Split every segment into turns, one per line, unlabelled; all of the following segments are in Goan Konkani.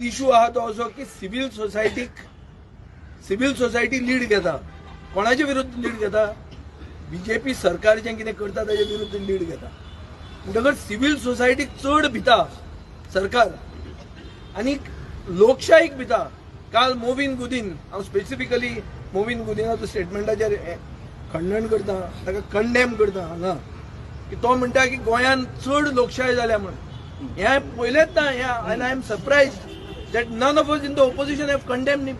इशू आहा तो असो की सिव्हिल सोसायटीक, सिव्हिल सोसायटी लीड घेता. कोणाचे विरुद्ध लीड घेता? बीजेपी सरकार जें कितें करता ताजे विरुद्ध लीड घेता. म्हणटकच सिव्हिल सोसायटीक चड भिता सरकार आनी लोकशाहीक भिता. काल मोविन गुदीन, हांव स्पेसिफिकली मोविन गुदीनाचो स्टेटमेंटाचेर खंडण करता, ताका कंडेम करता हांगा, की तो म्हणटा की गोंयांत चड लोकशाय जाल्या म्हण. हें पयलेंच ना हें, आनी I am surprised that none of us in the opposition have condemned him.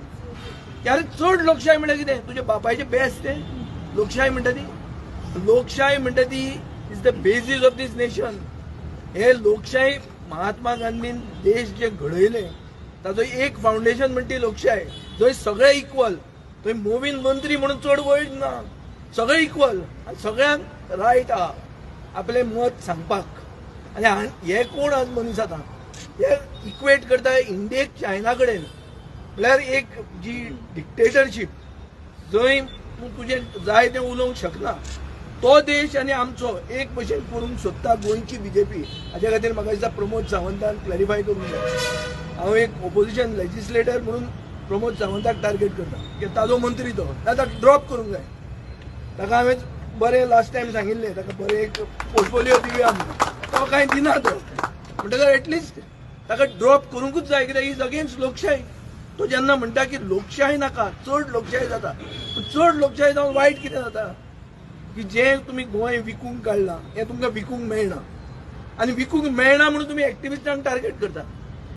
की अरे, चड लोकशाय म्हणल्यार कितें? तुज्या बापायचें बेस तें लोकशाय म्हणटा ती? लोकशाय म्हणटा ती is the basis of this nation. हे लोकशाय, महात्मा गांधीन देश जे घडयले ताजो एक फावंडेशन म्हणटा ती लोकशाय, जंय सगळे इक्वल. थंय मोवीन मंत्री म्हणून चड वयर ना, सगळे इक्वल आनी सगळ्यांक रायट आहा आपलें मत सांगपाक. आनी हे कोण आज मनीस आतां हे इक्वेट करता इंडियेक चायना कडेन, म्हळ्यार एक जी डिक्टेटरशीप, जंय तूं तुजें जाय तें उलोवंक शकना, तो देश आनी आमचो एक भशेन करूंक सोदता गोंयची बीजेपी. हाच्या खातीर म्हाका दिसता प्रमोद सावंतान क्लॅरिफाय करूंक जाय. हांव एक ओपोजिशन लेजिस्लेटर म्हणून प्रमोद सावंताक टार्गेट करता की ताजो मंत्री तो ना, ताका ड्रॉप करूंक जाय. ताका हांवें बरें लास्ट टायम सांगिल्लें, ताका बरें एक पोर्टफोलिओ दिवया म्हणून. तो कांय दिना तो. म्हणटकर एटलिस्ट ताका ड्रॉप करूंकूच जाय, कित्याक is against लोकशाय. तो जेन्ना म्हणटा की लोकशाय नाका, चड लोकशाय जाता, पूण चड लोकशाय जावन वायट कितें जाता की जें तुमी गोंय विकूंक काडलां हें तुमकां विकूंक मेळना, आनी विकूंक मेळना म्हणून तुमी एक्टिविस्टांक टार्गेट करता.